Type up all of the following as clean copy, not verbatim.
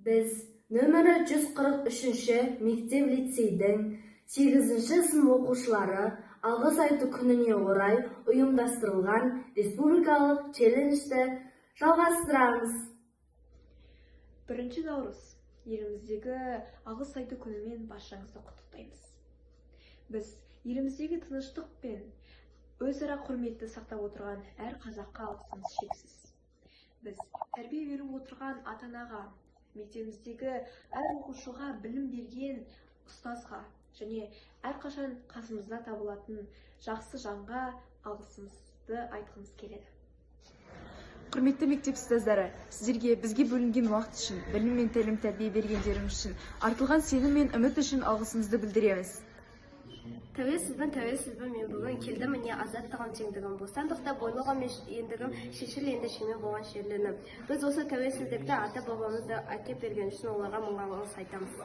Біз, нөмірі 143-ші мектеп-лицейдің 8-ші сынып оқушылары, Алғыс айту күніне орай ұйымдастырылған республикалық челленджді жалғастырамыз. 1 наурыз, еліміздегі Алғыс айту күнімен баршаңызды құттықтаймыз. Біз еліміздегі тыныштық пен өзара құрметті сақтап отырған әр қазаққа алғысымыз шексіз. Біз тәрбие беріп отырған ата анаға, мектебіміздегі әр оқушыға білім берген ұстазға және әрқашан қасымызда табылатын жақсы жанға алғысымызды айтқымыз келеді. Құрметті мектеп ұстаздары, сіздерге бізге бөлінген уақыт үшін, білім мен тәлім тәрбие бергендеріңіз үшін, артылған сенім мен үміт үшін алғысымызды білдіреміз. Тәуелсізбін, тәуелсізбін мен бүгін, келді міне азаттығым, теңдігім, бостандықта бойлығым мен ендігім, шешіл енді шемен болған шерлінің. Біз осы тәуелсіздікті ата бабамыз да әкеп берген үшін оларға мың алғыс айтамыз.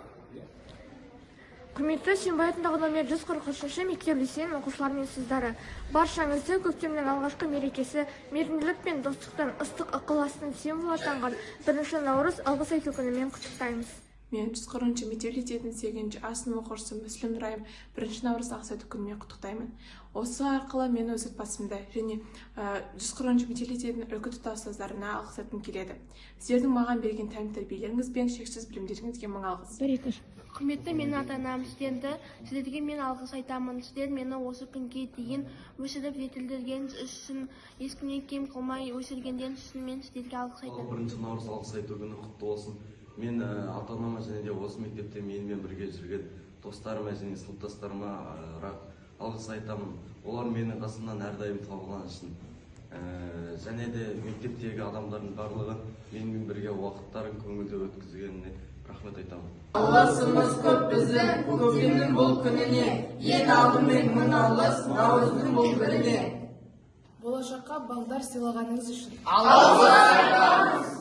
Құрметті Сүйінбай атындағы номер 143 мектеп лицейінің оқушылары мен ұстаздары, баршаңызды көктемнің алғашқы мерекесі, мейірімділік пен достықтың, ыстық ықыластың символы атанған 1 наурыз, Алғыс айту күнімен құттықтаймыз. Мен, 140-шы мектеп лицейдің 8-а сынып оқушысы Мүслім Нұрайым, 1 наурыз Алғыс айту күнімен құттықтаймын. Осы арқылы мен өз отбасымды және 140-шы мектеп лицейдің үлгі тұтар ұстаздарына алғыс айтқым келеді. Сіздердің маған берген тәлім тәрбиелеріңіз бен шексіз білімдеріңізге мың алғыс. Құрметті менің ата анам, сіздерге мен алғыс айтамын. Сіздер мені осы күнге дейін өсіріп жетілдірген үшін, ешкімнен кем қылмай өсіргендеріңіз үшін мен сіздерге алғыс айтамын. 1 наурыз, Алғыс айту күні құтты болсын! Мен ата анама және де осы мектепте менімен бірге жүрген достарыма және сыныптастарыма алғыс айтамын, олар менің қасымнан әрдайым табылған үшін. Және де мектептегі адамдардың барлығы менімен бірге уақыттарын көңілді өткізгеніне рахмет айтамын. Алғысымыз көп біздің көктемнің бұл күніне, ең алдымен мың алғыс наурыздың бұл біріне. Болашаққа бағдар сыйлағаныңыз үшін Алғыс айтамыз.